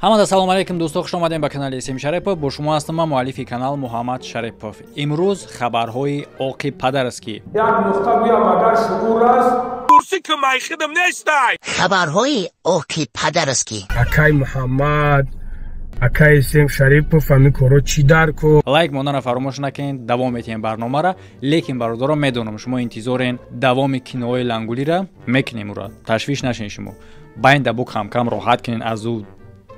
Ҳамада салом алейкум дӯсто, хуш омадем ба канали Эсем Шарипов. Бо шумо ҳастам ман, муаллифи канал Муҳаммад Шарипов. Имрӯз хабарҳои оқи падарскӣ. Як нуқта гӯям, агар шуур аст, курсӣ ки майхидам нестай. Хабарҳои оқи падарскӣ. Акай Муҳаммад, акай Эсем Шарипов, ҳамин корро чӣ дар ку? Лайк монданро фаромӯш накунед, давом метиҳем барномаро. Лекин бародаро, медонам шумо интизорен давоми киноҳои лангулира, мекунем ура. Ташвиш нашин шумо. Байн да бу камкам роҳат кунен аз ӯ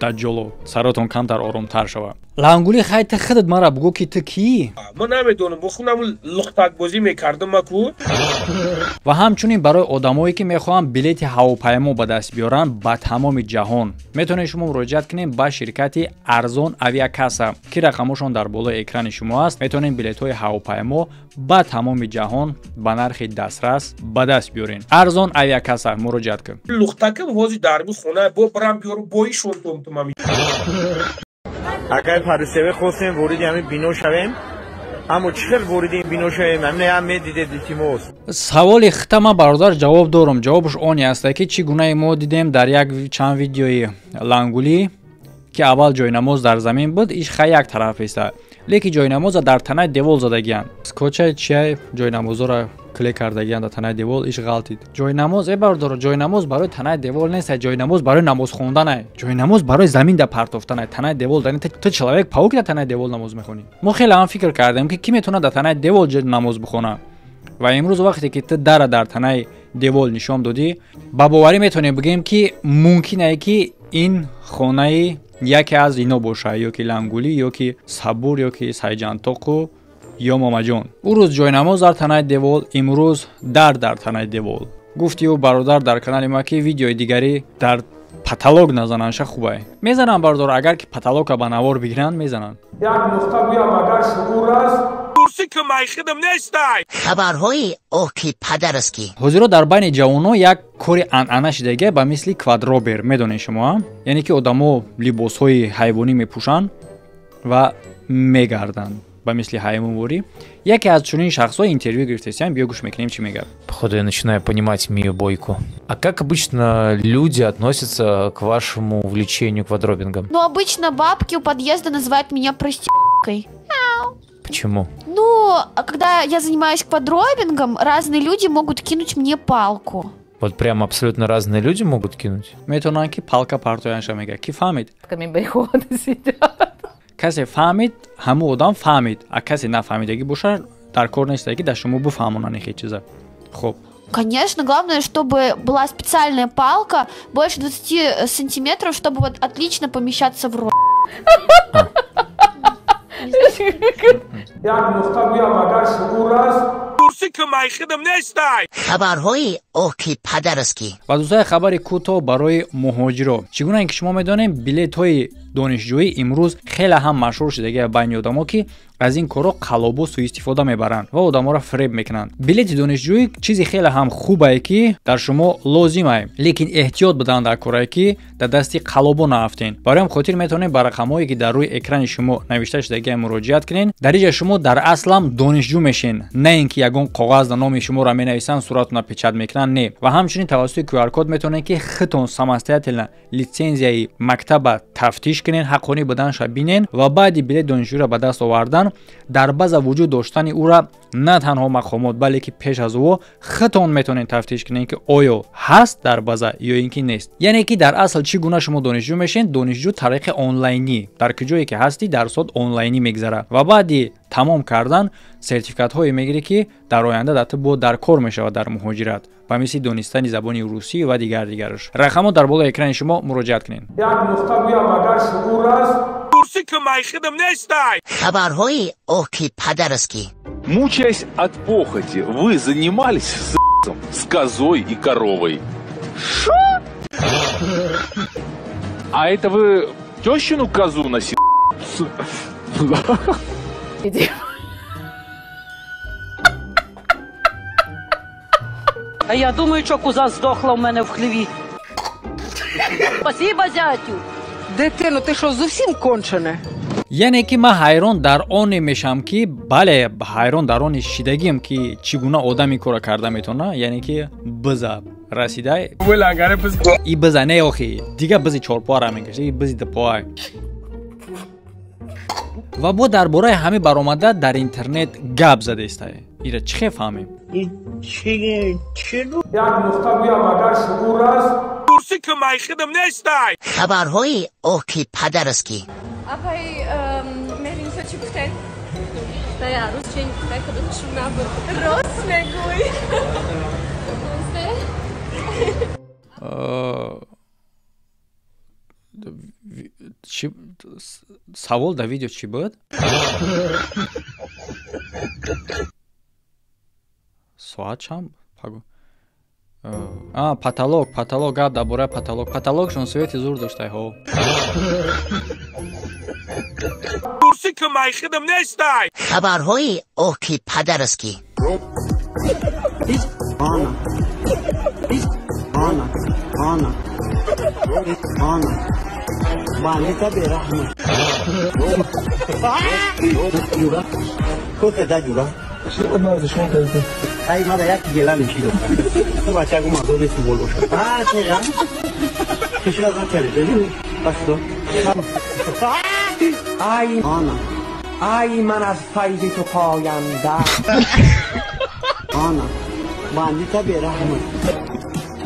даҷҷоло, саротон камтар оромтар шава. Лангули, хай ту худат мара бугӯ ки ту кӣ? Ман намедонам, бо худам лухтакбозӣ мекардам маку. Ва ҳамчунин барои одамое ки мехоҳанд билети ҳавопаймо ба даст биёранд ба тамоми ҷаҳон, метавонед шумо муроҷиат кунед ба ширкати Арзон Авиакасса, ки рақамошон дар болои экрани шумо аст. Метавонед билетҳои ҳавопаймо ба тамоми ҷаҳон ба нархи дастрас ба даст биёред. Арзон Авиакасса муроҷиат кун. Лухтакам ҳозир дар би хона бо барам биёру боишон тумтумам. Акай Парусеве, хостем вориди ҳамин бино шавем, аммо чӣ хел вориди ин бино шавем? Ҳамин медидед, илтимос. Саволи хита ман, бародар, ҷавоб дорам. Ҷавобаш оне аста ки чӣ гунае мо дидем дар як чанд видеои лангулӣ, ки аввал ҷойнамоз дар замин буд, иш хай як тараф иста, лекин ҷойнамоза дар танаи девол задагиянд. Скотча чия ҷойнамозоро клей кардагиянд дар танаи девол, иш ғалтид ҷойнамоз. Э бародаро, ҷойнамоз барои танаи девол нест, ҷойнамоз барои намоз хонданай, ҷойнамоз барои замин да партофтанай. Танаи девол ту человек паук дар танаи девол намоз мехонӣ? Мо хеле ҳам фикр кардем, ки кӣ метавонад дар танаи девол намоз бихона, ва имрӯз вақте ки ту дара дар танаи девол нишон додӣ, ба боварӣ метавонем бигӯем, ки мумкин ае ки ин хонаи яке аз ино боша, ё ки лангулӣ, ё ки сабур, ё ки сайҷантоқу ё момаҷон. Ӯ рӯз ҷойнамоз дар танаи девол, имрӯз дар танаи девол. Гуфти ӯ бародар дар канали ма, ки видеои дигарӣ дар потолок назананша хубай. Мезананд, бародар, агар ки потолока ба навор бигиранд, мезананд. Як нуқта гӯям, агар шуур аст, курсӣ ки майхидам нестай. Хабарҳои оқи падарскӣ. Ҳозиро дар байни ҷавонон як кори анъана шидагия ба мисли квадробер, медонед шумо, яъне ки одамо либосҳои ҳайвонӣ мепӯшанд ва мегарданд ба мисли ҳайвонворӣ. Яке аз чунин шахсҳо интервю гирифтесиям, биё гӯш мекунем, чӣ мегӯяд. Походу, я начинаю понимать Мию Бойку. А как обычно люди относятся к вашему увлечению квадробингом? Ну, обычно бабки у подъезда называют меня прости***кой. Почему? Ну, когда я занимаюсь квадробингом, разные люди могут кинуть мне палку. Вот прям абсолютно разные люди могут кинуть? Метавонанд ки палка партоянша, мега. Ки фаҳмид? Касе фаҳмид, ҳамун одам фаҳмид, а касе нафаҳмидагӣ боша, дар кор нестае ки дар шумо бифаҳмонанд хел чиза. Хуб. Конечно, главное, чтобы была специальная палка больше 20 сантиметров, чтобы вот отлично помещаться в рот. Як нуқта гӯям, агар шуур аст, курсӣ ки майхидам нестай. Хабарҳои оқи падарскӣ. Ва дӯстои, хабари кӯтоҳ барои муҳоҷиро. Чӣ гуна ки шумо медонем, билетҳои донишҷӯӣ имрӯз хеле ҳам машҳур шудагия байни одамо, ки аз ин корҳо қаллобо суистифода мебаранд ва одаморо фиреб мекунанд. Билети донишҷӯӣ чизи хеле ҳам хубае, ки дар шумо лозимае, лекин эҳтиёт будан дар корае, ки дар дасти қаллобо наафтен. Барои ҳам хотир метавонед ба рақамҳое, ки дар рӯи экрани шумо навишта шудагия, муроҷиат кунед. Дар инҷа шумо дар аслам донишҷӯ мешен, на ин ки ягон коғаз да номи шуморо менависанд, суратона печат мекунанд, не. Ва ҳамчунин тавассути QR-код метавонед, ки худтон самостоятельно литсензияи мактаба тафтиш кунед, ҳаққонӣ буданша бинен, ва баъди билет донишҷӯро ба даст овардан, дар база вуҷуд доштани ӯра на танҳо мақомот, бале ки пеш аз ӯ худтон метавонед тафтиш кунед, ки оё ҳаст дар база ё ин ки нест. Яъне ки дар асл чӣ гуна шумо донишҷӯ мешед? Донишҷӯ тариқи онлайнӣ, дар куҷое ки ҳастӣ, дарсот онлайнӣ мегзарад, ва баъди тамом кардан сертификатҳое мегирӣ, ки дар оянда дар ту бо дар кор мешавад дар муҳоҷират, ба мисли донистани забони русӣ ва дигар дигараш. Рақамҳо дар болои экрани шумо, муроҷиат кунед. Як нуқта гӯям, агар шуур аст, курсӣ ки майхидам нестай. Хабарҳои оқи падарскӣ. Мучаясь от похоти, вы занимались сексом с козой и коровой? Шо? А это вы тещину козу носили? Иди. А я думаю, що коза здохла в мене в хліві. Спасибо, зятю. Дитино, ти що, зовсім кончене? Яъне ки ман ҳайрон дар оне мешавам ки бале, ҳайрон дар оне шидагиам ки чӣ гуна одам ин корро карда метавона. Яъне ки биза расидай и биза не охи дига бизи чорпоара мекашад, и бизи дупоа. Ва бо дар бораи ҳамин баромада дар интернет гап задаистай. Ира чӣ хел фаҳмем? Як нуқта гӯям агар шуур аст. Курсӣ ки майхидам нестай. Хабарҳои оки падарски. Апай, Меҳринисо чӣ гуфтед? Дай арӯз чен гуфтай, кадомашон набуд. Рост мегӯй. Савол дар видео чӣ буд? Соат чанд? Патолог, патолог, гап дар бораи патолог. Патологшон свети зур доштай ҳо. Курсӣ ки майхидам нестай. Хабарҳои оки падарски. Ай ман аз файзи ту поянда. Ана бандита бераҳм.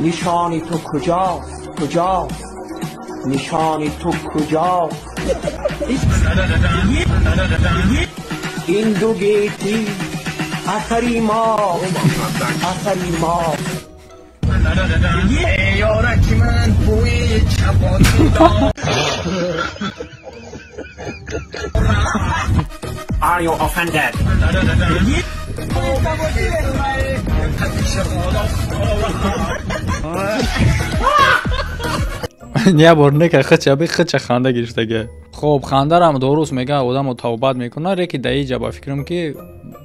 Нишони ту куҷост? Куҷост? Нишони ту куҷост? Ин ду гети асари мо, асари мо. Ёраки ман бӯи чапоти дор. Are you offended? Не бор нека хича би хича ханда гирифтага. Хоб хандарам дуруст мега одамо тавбат мекунад, леки дар иҷа ба фикрам ки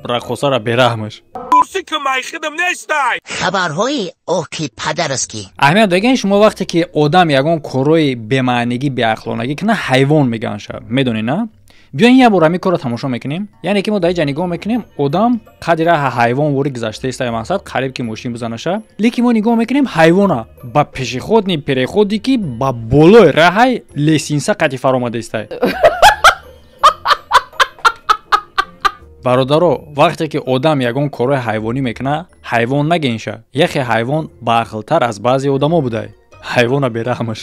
раққосара бераҳмаш. Курсӣ ки майхидам нестай. Хабарҳои оки падарски. Аҳамият дагин шумо вақте ки одам ягон корҳои бемаънигӣ, беақлонагӣ кунад, ҳайвон мегӯянд ша. Медонед, на? Биёин як бор ҳамин корро тамошо мекунем. Яъне ки мо дар иҷа нигоҳ мекунем, одам қадри раҳа ҳайвон вори гузаштаиста мақсад қариб ки мошин бизанаша. Лекин мо нигоҳ мекунем ҳайвона ба пешеходни переходе ки ба болои раҳай лесинса қати фаромадаистай. Бародаро, вақте ки одам ягон корҳои ҳайвонӣ мекунад, ҳайвон нагенша. Яхе ҳайвон баақлтар аз баъзе одамо будай. Ҳайвона бераҳмаш.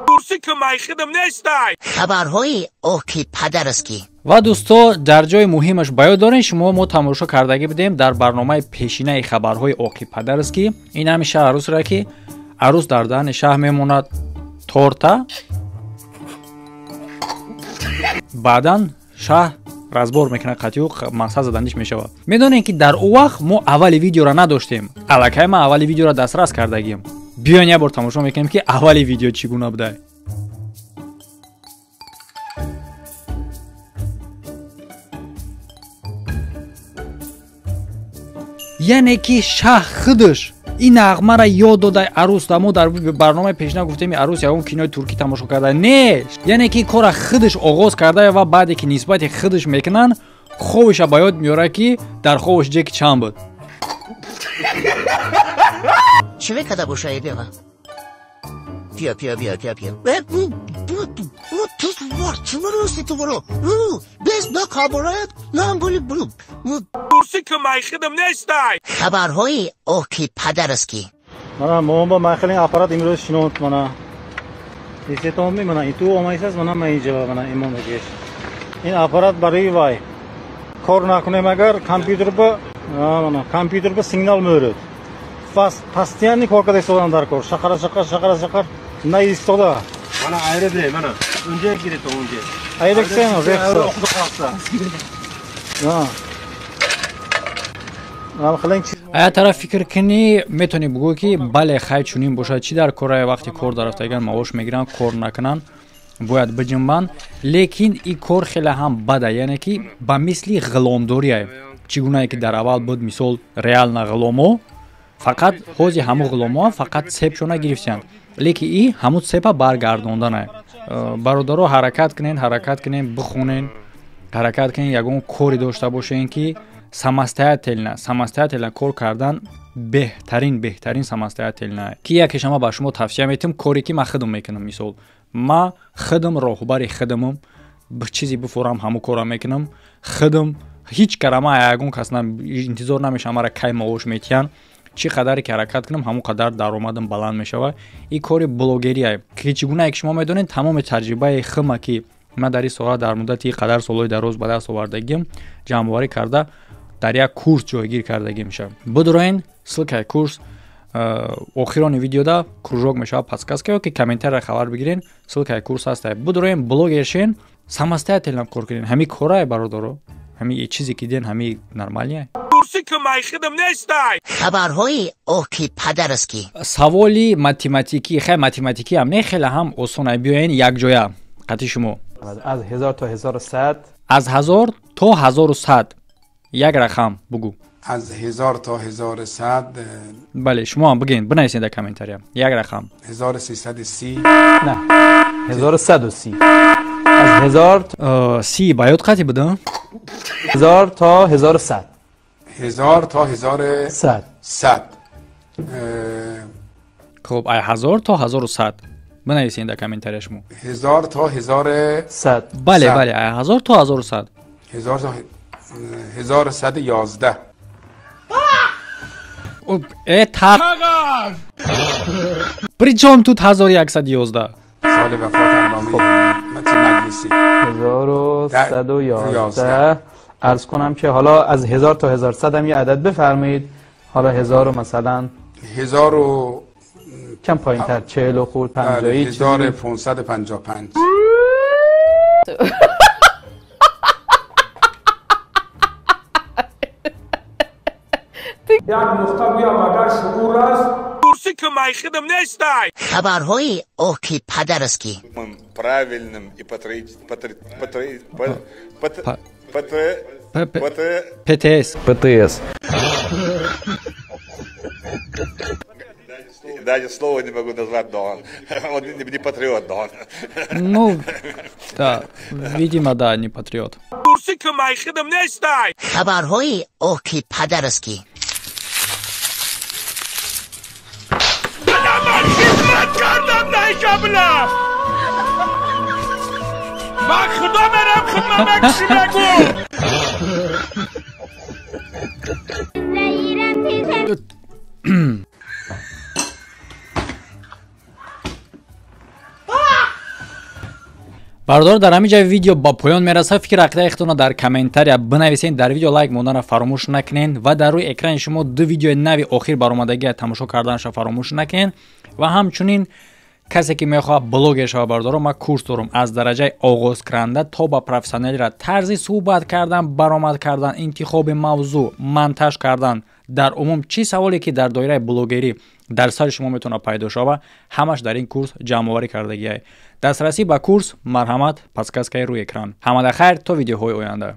Курсӣ ки майхидам нестай. Хабарҳои оки падарски. Ва дӯсто, дар ҷои муҳимаш ба ёд дорем, шумо мо тамошо кардагӣ будем дар барномаи пешинаи хабарҳои оки падарски. Ин ҳами шаҳ арӯсра ки арӯс дар даҳани шаҳ мемонад торта, баъдан шаҳ разбор мекунад қатъиу мақсад задандиш мешавад. Медонем ки дар ӯ вақт мо аввали видеоро надоштем. Аллакай ман аввали видеоро дастрас кардагим. Биён як бор тамошо мекунем ки аввали видео чӣ гуна будай. Яъне ки шаҳ худаш ин нағмаро ёд додай арӯс. Мо дар барномаи пешина гуфтем арӯс ягон кинои туркӣ тамошо карда. Не, яъне ки кора худаш оғоз карда ва баъде ки нисбати худаш мекунанд, хобиша ба ёд меорад ки дар хобаш ҷеки чанд буд. Чӣ мекарда бошаи бева? Пиё, пиё, биё, пиё, пиё. Курсӣ ки майхидам нестай. Хабарҳои оки падарски. Мана момон ба майхилин аппарат имрӯз шинохт мана. Десетон ми мана иту омайсас мана ма иҷа мана имон мегеш. Ин аппарат барои вай. Кор накунем агар компютер ба мана компютер ба сигнал меорад. Постоянно кор карда истодан дар кор. Шақара шақар шақара шақар на истода. Мана айрде мана. Унҷа гиред унҷа. Айрексен рехса. А. Ая тараф фикр кунӣ метавонӣ бигӯӣ ки бале хай чунин бошад, чӣ дар корае вақти кор дарафтаган маош мегиранд, кор накунанд, бояд биҷунбанд. Лекин ин кор хеле ҳам бада, яъне ки ба мисли ғуломдорие. Чӣ гунае ки дар аввал буд мисол реально ғуломо, фақат ҳози ҳамун ғуломоа фақат сепшона гирифтиянд, лекин и ҳамун сепа баргардонданае. Бародаро, ҳаракат кунен, ҳаракат кунен, бихонен, ҳаракат кунен, ягон коре дошта бошен, ки самостоятельно кор кардан беҳтарин, беҳтарин самостоятельно. Ки якеша ма ба шумо тавсия метиҳам, коре ки ман худам мекунам. Мисол, ма худам роҳбари худамам, чизе бифорам, ҳамун корро мекунам худам. Ҳеҷ кара ма ягон кас интизор намешавам, мара кай маош метиҳанд. Чӣ қадаре ки ҳаракат кунам, ҳамон қадар даромадам баланд мешавад. Ин кори блогерия, ки чӣ гунае ки шумо медонед, тамоми таҷрибаи хима, ки ман дар ин соҳа дар муддати қадар солҳои дароз ба даст овардагим, ҷамъоварӣ карда, дар як курс ҷойгир кардагӣ мешавад. Бидуроен, ссылкаи курс охирони видеода кружок мешавад, подсказка ё ки комментария хабар бигирен, ссылкаи курс ҳаста. Бидуроен, блогер шен, самостоятельно кор кунен. Ҳамин корае, бародаро, ҳамин чизе ки диден, ҳамин нормалия. Хабарҳои оки падараски. Саволи математикӣ, хай, математикӣ ҳам не, хеле ҳам осона. Биёен якҷоя қати шумо. Аз 1000 то 1100. Аз 1000 то 1100 як рақам бугӯ. Аз 1000 то 1100. Бале, шумо ҳам бигӯед, бинависед дар комментария як рақам. 1330. Не, 1130. Аз 1000 си ба ёд қатӣ буда. 1000 то 1100. 1000 то 1100. 100. Хуб, ай 1000 то 1100 бинависед дар комментария шумо. 1000 то 1100. Бале, бале, ай 1000 то 1100. 1000 то 1111. Э, та при чём тут 1111? Соли вафот علامه مجلسی. 1111. عرض کنم که حالا از 1000 تا 1100 هم یه عدد بفرمایید. حالا 1000 مثلا 1000 و کم پایین‌تر، 40 و خورد، 50، 1555. Як нуқта гӯям, агар шуур аст, курсӣ ки майхидам нестай. Хабарҳои оки падараски. Правильным и ПТС. ПТС. Даже слово не могу назвать, но он не патриот, но он. Ну, да, видимо, да, не патриот. Курсӣ ки майхидам нестай. Хабарҳои оки падараски. Ман худо мерам, худма мекуши мегу. Бародаро, дар ҳамин ҷои видео ба поён мерасад. Фикр ақидаи худтонро дар комментария бинависед, дар видео лайк монданро фаромӯш накунед ва дар рӯи экрани шумо ду видеои нави охир баромадагия тамошо карданашро фаромӯш накунед. Ва ҳамчунин касе ки мехоҳад блогер шавад, бародаро, ман курс дорам аз дараҷаи оғозкунанда то ба профессионалира, тарзи суҳбат кардан, баромад кардан, интихоби мавзӯъ, монтаж кардан, дар умум чӣ саволе ки дар доираи блогерӣ дар сари шумо метавонад пайдо шавад, ҳамаш дар ин курс ҷамъоварӣ кардагиай. Дастрасӣ ба курс марҳамат, подсказкаи рӯи экран. Ҳамада хайр, то видеоҳои оянда.